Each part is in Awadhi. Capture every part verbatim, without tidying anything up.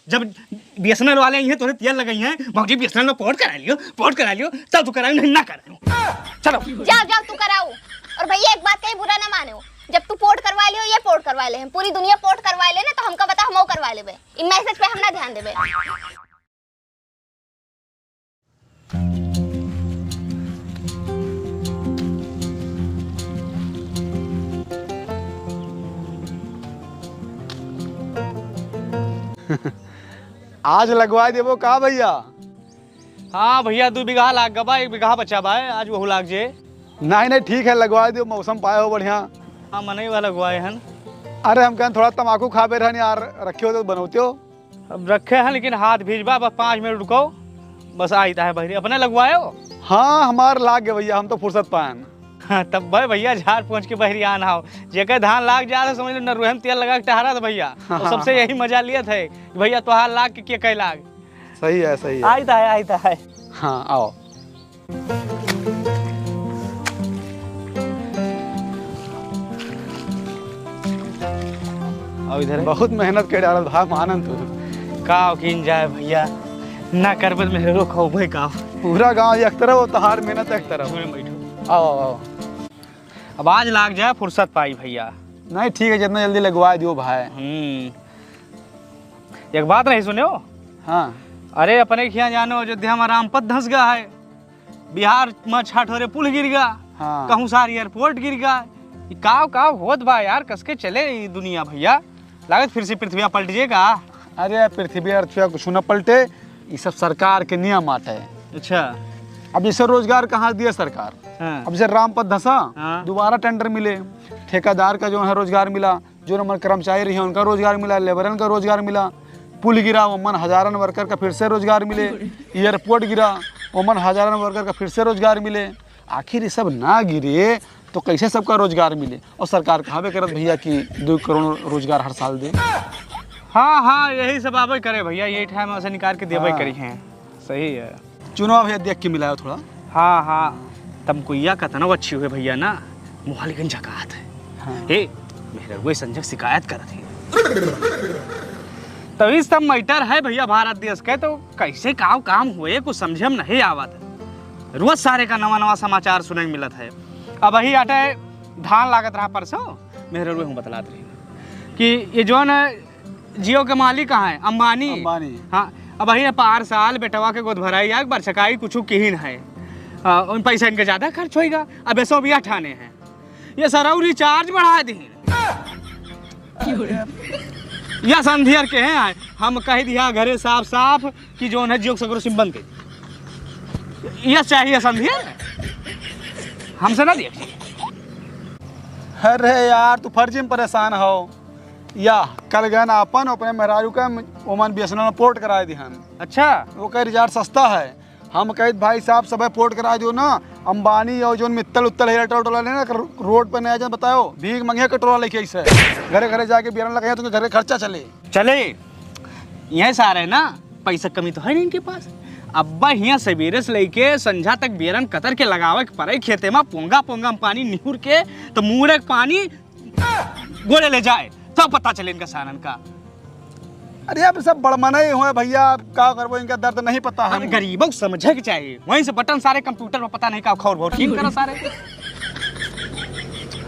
जब BSNL वाले आई हैं, तोरे तेल लगाई हैं, "भौजी, BSNL में port करा लियो, port करा लियो", तब तू कराई, नहीं ना कराई। चलो। जाओ, जाओ, तू कराओ। और भैया, एक बात कही, बुरा ना मानो, जब तू port करवा लियो, ये port करवा ले, हम पूरी दुनिया port करवा ले ना, तो हमका बता, हम करवा लेबे। ई message पे हम ना ध्यान देबे। आज लगवाइ देबो का भइया? हाँ भइया, दुइ बीघा लाग गा बा, एक बीघा बचा बा, आज वहू लाग जे। नहीं, नहीं, ठीक है, लगवाइ देबो, मौसम पाए हो बढ़िया। हाँ, मनई वाला लगवाए हन। अरे, हम कहन थोड़ा तमाकू खाबे रहन यार, रखे हो तो बनौते हो। अब रखे हैं, लेकिन हाथ भीज बा, बस पाँच मिनट रुको, बस आइत है बहरी। अपने लगवायो? हाँ, हमार लाग गए भइया, हम तो फुर्सत पाएन। हाँ, तब भाई भइया झाड़ पोंछ के बहरी आन हाव। जेकर धान लाग जात है, समझ लो नरुहे में तेल लगा के टहरा था भइया। हाँ, तो सबसे हाँ। यही मजा लिया था कि भइया तोहार लाग के के कई लाग। सही है, सही है। आइत है, आइत है। हाँ, आओ। आओ इधर। बहुत मेहनत के डालत भा मानन तू। का किन जाए भइया, ना करबे त मेहरो खौबे का। पूरा गांव एक तरफ और तहार मेहनत एक तरफ। झोरे में बैठो। आओ, आओ, आओ। अब आज लाग जाए फुर्सत पाई भइया। नहीं, ठीक है, जितना जल्दी लगवा दियो भाई। हम्म। एक बात नहीं सुन्यो? हाँ। अरे, अपने खिया जानो, अयोध्या में रामपथ धंस गा है, बिहार में छह ठोरे पुल गिर गा, हाँ। कहूँ सार airport गिर गा। ई काव काव होत बा यार, कसके चले ई दुनिया भइया? लागत फिर से पृथ्वी पलट जे का? अरे, पृथ्वी अर्थव्या कुछ न पलटे, ई सब सरकार के नियम आटे। अच्छा। अब जैसे रोजगार कहाँ दिया सरकार? हाँ। अब जैसे रामपथ धंसा, हाँ। दोबारा tender मिले, ठेकेदार का जो है रोजगार मिला, जो हमारे कर्मचारी रही हैं, उनका रोजगार मिला, लेबरन का रोजगार मिला, पुल गिरा, ओमन हजारन worker का फिर से रोजगार मिले, airport गिरा, ओमन हजारन worker का फिर से रोजगार मिले। आखिर ये सब ना गिरे तो कैसे सबका रोजगार मिले? और सरकार कहबे करत भइया कि दो करोड़ रोजगार हर साल दे। हाँ, हाँ, यही सब आबे करे भइया, यही time से निकाल के देबे हाँ। करी हैं। सही है। चुनाव है, देख के मिलायो थोड़ा। हाँ, हाँ, तमकुइया कतनो अच्छी हुए भइया ना, मोहाली गंज झकात है। हाँ। हे, मेहररुआ संजय शिकायत करत है। तो ई सब matter है भइया भारत देश के, तो कैसे काव काम हुए, कुछ समझे में नहीं आवत। रोज सारे का नवा नवा समाचार सुने के मिलत है। अबही आटे धान लागत रहा परसों, मेहररुआ हूँ बतलात रही कि ये जौन जियो के मालिक कहाँ है? अंबानी। अंबानी। हाँ, अबही पार साल बेटवा के गोद भराई आग बरसकाई कुछ किहिन है। आ, उन पैसा इनके ज्यादा खर्च होइगा। अब सौ बिया ठाने हैं, ये सरऊ recharge बढ़ा दी। या संधियर के हैं, हम कह दिया घरे साफ साफ कि जौन है जियो के सगरो सिम बंद कर। यह चाहिए संधियर, हमसे ना देखिए। अरे यार, तू फर्जी में परेशान हो। या कल गन अपन अपने मेहरारू का ओमन BSNL में port कराए दिहन। अच्छा। वो कह recharge सस्ता है। हम कहित भाई साहब सबे port कराए दियो ना, अंबानी और जौन मित्तल उत्तल है, टोला टोला लेना, रो-, रोड पे नया जन बताओ, भीख मंगे कटोरा लेके ऐसे घरे घरे जाके बियरन लगाए, तुमके घर के खर्चा चले। चले, यह सारे ना, पैसा कमी तो है नहीं इनके पास। अब्बा हियाँ सवेरे से लेके संझा तक बियरन कतर के लगावे के पड़े खेते में, पोंगा पोंगा में पानी निहुर के, तो मुड़े के पानी गोड़े ले जाए, तब पता चले इनका सारन का। अरे, अब सब बड़मनई हुए भइया, अब का करबो, इनका दर्द नहीं पता है। अरे, गरीबों को समझे के चाहिए। वहीं से बटन सारे computer में पता नहीं का खौर भौर ठीक करो सारे।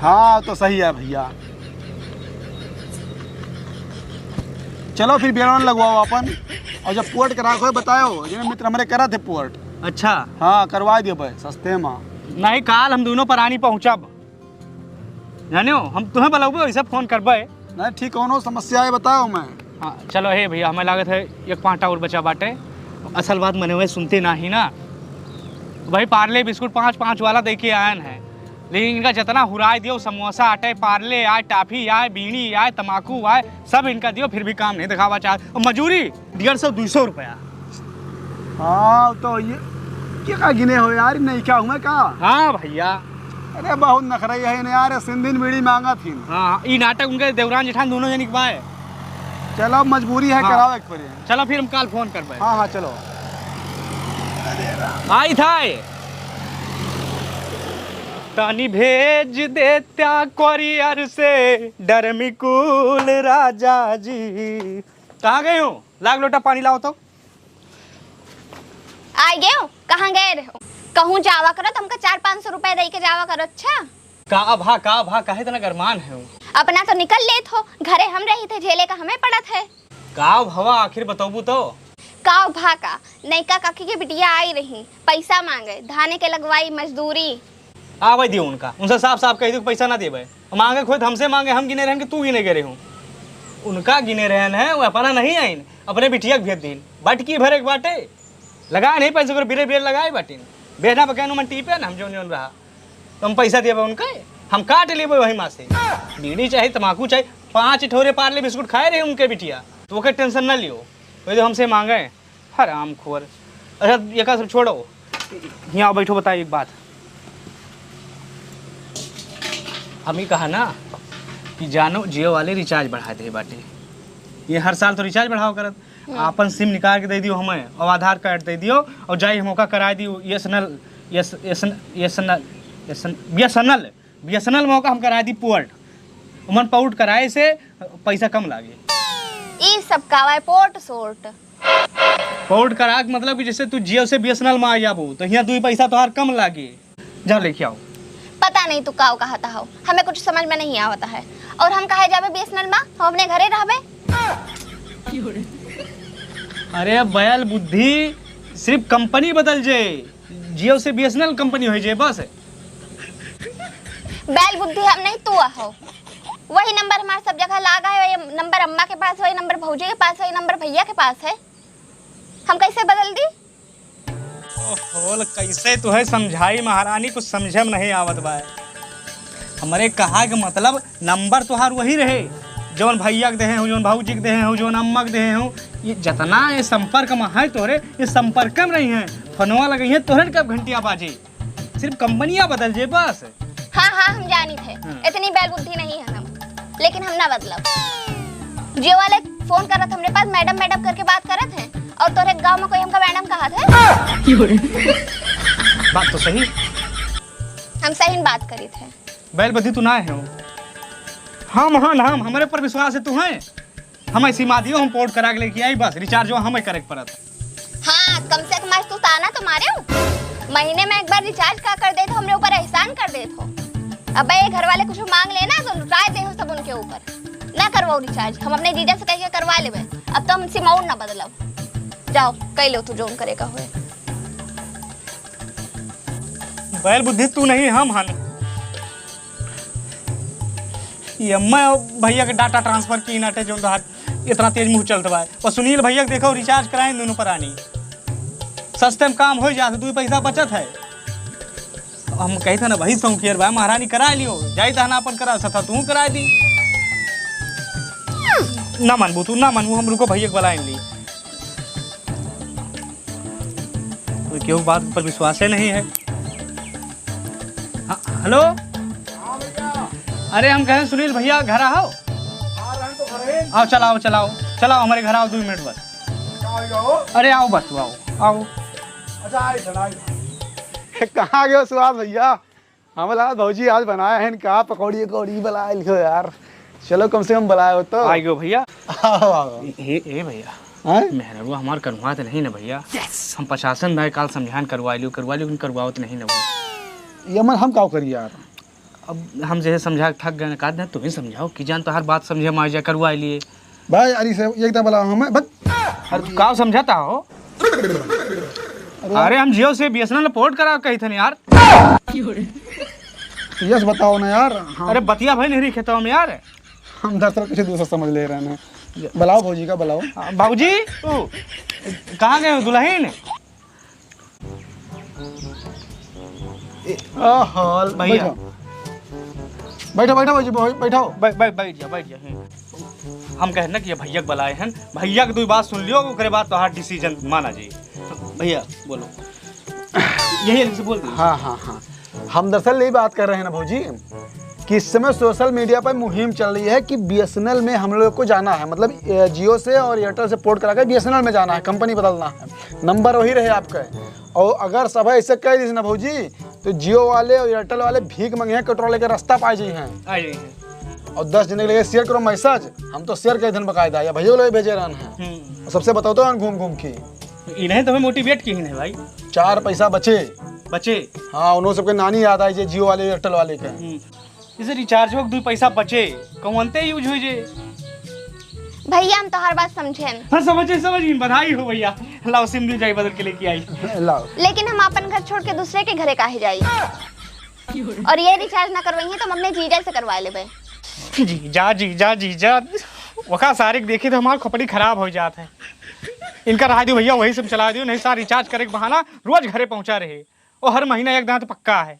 हाँ, तो सही है भइया। चलो फिर बियरन लगवाओ अपन, और जब port करा के बताओ, जिन्हें मित्र हमरे करा थे port। अच्छा। हाँ, करवा दियो भाई, सस्ते में। नहीं, काल हम दोनों परानी पहुँचब। जानियो, हम तुम्हें बुलाउबे, वैसे phone करबे। नहीं, ठीक, कौनो समस्या है, बताओ मैं। हाँ, चलो, हे भइया, हमें लागत है, एक पाँटा और बचा बाटे। असल बात मनवे सुनते नाही ना। भाई, पार्ले बिस्कुट पाँच पाँच वाला दे के आयन है, लेकिन इनका जितना हुराय दियो, समोसा आटे, पार्ले आए, टाफी आए, बीड़ी आए, तमाकू आए, सब इनका दियो, फिर भी काम नहीं दिखावा चाहत। और मजूरी डेढ़ सौ, दुई सौ रुपया। हाँ, तो ये, ये का गिने हो यार, नहीं क्या हुआ का? हाँ भइया। अरे, बहुत नखरई है ना यार, सिंधिन बीड़ी मांगत हिन। हाँ, ई नाटक उनके देवरान जेठान दोनों जनी के बाय। चलो, मजबूरी है, हाँ। करावे के पड़े। चलो, फिर हम काल phone करबे। हाँ, हाँ, चलो। आई था। तनी भेज देत्या courier से डर्मिकुल राजा जी। कहाँ गए हो? लाग लोटा पानी लाओ तो। आइ गयो, कहाँ गए रहो? कहूँ जावा करो तो हमका चार पाँच सौ रुपया दे के जावा करो। अच्छा, का भा, का भा, काहे इतना गरमान है? अपना तो निकल लेत हो, घरे हम रही थे, झेले का हमें पड़त है। का भवा, आखिर बतौबू तो? का भा का, नैका काकी के बिटिया आई रही, पैसा मांगे, धाने के लगवाई, मजदूरी। आवे दियो उनका, उनसे साफ साफ कह दियो कि पैसा ना देबे। मांगे खुद हमसे मांगे, हम गिने रहन कि तू गिने गए रहूं? उनका गिने रहन है, वो अपना नहीं आइन, अपने बिटिया के भेज दीन। बटकी भरे के बाटे, लगाए नहीं पैसे, बिरे बिरे लगाए बाटिन। बेहना बकैन मन टीपे ना, हम जौन जौन रहा, तो हम पैसा देबे उनका, हम काट लेबे वही माँ से। बीड़ी चाहे, तमाकू चाहे, पाँच ठोरे पार्ले बिस्कुट खाए रहे उनके बिटिया, तो ओके टेंशन ना लियो, वो तो हमसे मांगे। हराम खोर। अच्छा, ये का सब छोड़ो, यहाँ बैठो, बताइए एक बात। हम ही कहा ना कि जानो, जियो वाले रिचार्ज बढ़ा दे बाटे। ये हर साल तो रिचार्ज बढ़ाओ करत। हम्म। आपन सिम निकाल के दे दियो हमें, और आधार कार्ड दे दियो, और जाई हम ओका कराए दियो, BSNL, S, S, SNL, SN, BSNL, BSNL में ओका हम कराए दी पोर्ट। उमन पोर्ट कराए से पैसा कम लागे। ई सब का वाई पोर्ट सोर्ट? पोर्ट करा के मतलब कि जैसे तू जियो से बीएसएनएल में आ जाबो, तो यहाँ दुई पैसा तोहार कम लागे। जाओ लेके आओ। पता नहीं तू काव कहता हो, हमें कुछ समझ में नहीं आवता है। और हम काहे जाबे बीएसएनएल में, हम अपने घरे रहबे। अरे बैल बुद्धि, सिर्फ कंपनी बदल जे, जियो से बीएसएनएल कंपनी हो जे बस। बैल बुद्धि हम नहीं, तू आहो। वही नंबर हमारे सब जगह लागा है, वही नंबर अम्मा के पास, वही नंबर भौजी के पास, वही नंबर भैया के पास है। हम कैसे बदल दी? ओहो, कैसे तुहे समझाई महारानी, कुछ समझे में नहीं आवत बा। हमरे कहा के मतलब नंबर तोहार वही रहे, जौन भैया के देहे हूँ, जौन भौजी के देहे हूँ, जौन अम्मा के देहे हूँ। ये जितना ये संपर्क में है तोहरे, ये संपर्क में रही हैं। फोनवा लगे हैं तोहरे, कब घंटिया बाजे। सिर्फ कंपनिया बदल जे बस। हाँ, हाँ, हम जानी थे। हाँ। इतनी बैल बुद्धि नहीं है हम, लेकिन हम ना बदलब। जियो वाले फोन करत हमरे पास, मैडम, मैडम करके बात करत हैं, और तोरे गांव में कोई हमका मैडम कहत है? बात तो सही। हम सही बात करी थे। बैल बुद्धि तू ना है हो। हम, हम, हम, हमरे पर विश्वास है तू है। हम ऐसी माँ दियो, हम पोर्ट करा के लेके आई, बस रिचार्ज जो हमें करे के पड़त। हाँ, कम से कम आज तू ताना तो मारे हो। महीने में एक बार रिचार्ज का कर देत हो, हमरे ऊपर एहसान कर देत हो। अब ये घर वाले कुछ मांग लेना तो लुटाए दे हो सब उनके ऊपर। ना करवाओ रिचार्ज, हम अपने जीजा से कह के करवा लेबे। अब तो हम सिम और ना बदलब। जाओ, कह लो तू जौन करे का होए। बैल बुद्धि तू नहीं, हम हन। ये अम्मा और भैया के डाटा ट्रांसफर की नाटे जौन तोहार इतना तेज मुंह चलत बा। और सुनील भैया के देखो, रिचार्ज कराए दोनों परानी, सस्ते में काम हो जात, दो पैसा बचत है। हम कहते ना भाई, सौंकियर बा महारानी, करा लियो, जाई तहना अपन करा सथा तू करा दी। ना मानबू तू, ना मानबू, हम रुको भैया के बुलाए ली। कोई केहू बात पर विश्वासे नहीं है। हाँ, हेलो। हाँ भैया। अरे हम कहें सुनील भैया घर आओ। आ रहे हैं तो घर ही। आओ चलाओ चलाओ चलाओ, हमारे घर आओ दो मिनट बस। क्या हो गया हो? अरे आओ बस आओ आओ। अच्छा आई सर आई। कहाँ गयो सुभाष भैया? हमें लगा भौजी आज बनाया है इनका पकौड़ी अकौड़ी बुलाए लियो यार। चलो कम से कम बुलाए हो तो। आ गयो भैया। आओ, आओ। ए, ए भैया। हैं? मेहररुआ हमार करुआ तो नहीं ना भैया। हम पचासन दाए काल समझान करवा लियो, करवा लियो, लेकिन करवावत नहीं ना वो। ये मन हम काव करी यार? अब हम जैसे समझा के थक गए ना, का दिन तुम ही समझाओ कि जान तो हर बात समझे में आ जाए, करवा लिए। भाई अरे से एकदम बुलाओ हमें, बस। अरे तू काव समझाता हो? अरे हम जियो से बीएसएनएल पोर्ट करा कही थे यार। यस बताओ ना यार। हाँ। अरे बतिया भाई नहीं खेतवा में यार। हम दरअसल कुछ दूसरा समझ ले रहे हैं। बुलाओ भौजी का बुलाओ। हाँ, भौजी, ओ, कहाँ गए हो दुल्हन? ए, ओहो, भैया। बैठो। बैठो, बैठो, बैठो, बैठो। बै-, बै-, बैठ जा, बैठ जा, हम्म। हम कहे ना कि ये भैया के बुलाए हैं, भैया के दो बात सुन लियो, ओकरे बाद तोहार डिसीजन माना जाई। भैया, बोलो। यही अलग से बोल दो। हाँ, हाँ, हाँ। हम दरअसल यही बात कर रहे हैं ना भौजी, कि इस समय सोशल मीडिया पर मुहिम चल रही है कि बीएसएनएल में हम लोग को जाना है, मतलब, ए, जियो से और एयरटेल से पोर्ट करा के बीएसएनएल में जाना है, कंपनी बदलना है, नंबर वही रहे आपका। और अगर सब ऐसे कह दी ना भौजी, तो जियो वाले और एयरटेल वाले भीख मंगे हैं, कटोरा लेके रास्ता पाए जी हैं। आ जाइए। और दस जने के लिए share करो message, हम तो share कइ देन बकायदा, या भइयो लोग भेजे रहन है। हम्म। और सबसे बताओ तो घूम घूम के। इन्हें तो हमें motivate किहिन है भाई। चार पैसा बचे। बचे? हाँ, उन्हों सबके नानी याद आई जे Jio वाले, Airtel वाले के। हम्म। जैसे recharge हो, दुइ पैसा बचे, कौन ते use हुई जे? भइया, हम तोहार बात समझेन। हाँ, समझे, समझ गई, बधाई हो भइया। लाओ, SIM भी जाई बदल के लेके आई। लाओ। लेकिन हम आपन घर छोड़ के दूसरे के घरे काहे जाई? और ये recharge ना करवाई है तो हम अपने जीजा से करवा लेबे। जीजा, जीजा, जीजा, वका सारे के देखी तो हमार खोपड़ी खराब हो जात है। इनका रहा दियो भइया, वही SIM चला दियो, नहीं सार recharge करे के बहाना रोज घरे पहुंचा रहे और हर महीना एक दांत पक्का है।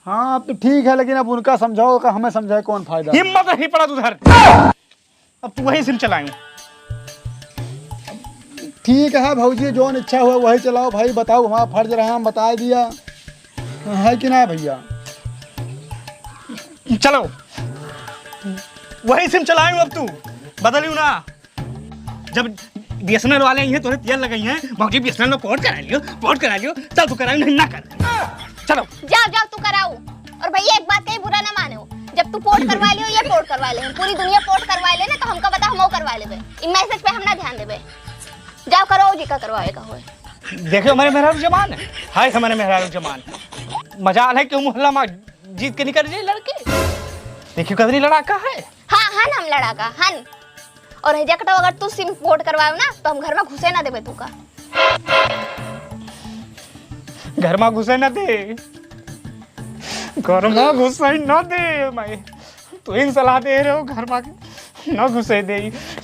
हाँ, अब तो ठीक है, लेकिन अब उनका समझाओ का हमें समझाए कौन फायदा? हिम्मत नहीं पड़ा तू धर। अब तू वही SIM चलाएं। ठीक है भौजी, जौन इच्छा हुआ वही चलाओ भाई, बताओ, हमारा फर्ज रहा, हम बताए दिया, है कि ना भइया? चलो, वही SIM चलाएं अब तू, बदलियो ना। जब BSNL वाले आई हैं, तोरे तेल लगाई हैं, भौजी BSNL में port करा लियो, port करा लियो, तब तू कराई, नहीं ना कर। चलो। जाओ, जाओ, तू कराओ। और भइया, एक बात कही, बुरा ना माने हो, जब तू port करवा लियो, ये port करवा ले, पूरी दुनिया port करवा ले ना, तो हमका बता, हमो करवा लेबे। ई message पे हम ना ध्यान देबे। जाओ, करो जी का करवावे का होए। देखियो, हमारे मेहरारू जमान है, हाय, हमारे मेहरारू जमान। मजाल है कि मोहल्ला में जीत के निकल जाए लड़के। देखियो, कतरी लड़ाका है। हाँ, हन हम लड़ाका, हन। और हे जकटो, अगर तू SIM port करवाओ ना, तो हम घर में घुसे ना देबे तू का। घर में घुसे ना दे, घर में घुसे ना दे, मैं तो इन सलाह दे रहे हो, घर में ना घुसे दे,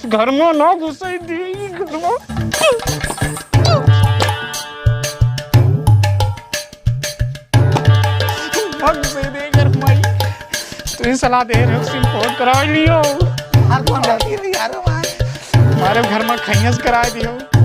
घर में ना घुसे दे, घर में ना घुसे दे, घर में। तो इन सलाह दे रहे हो, SIM port करा लियो। हमार कौन गलती रही यार, हमार? हमारे घर में खैयस करा दियो।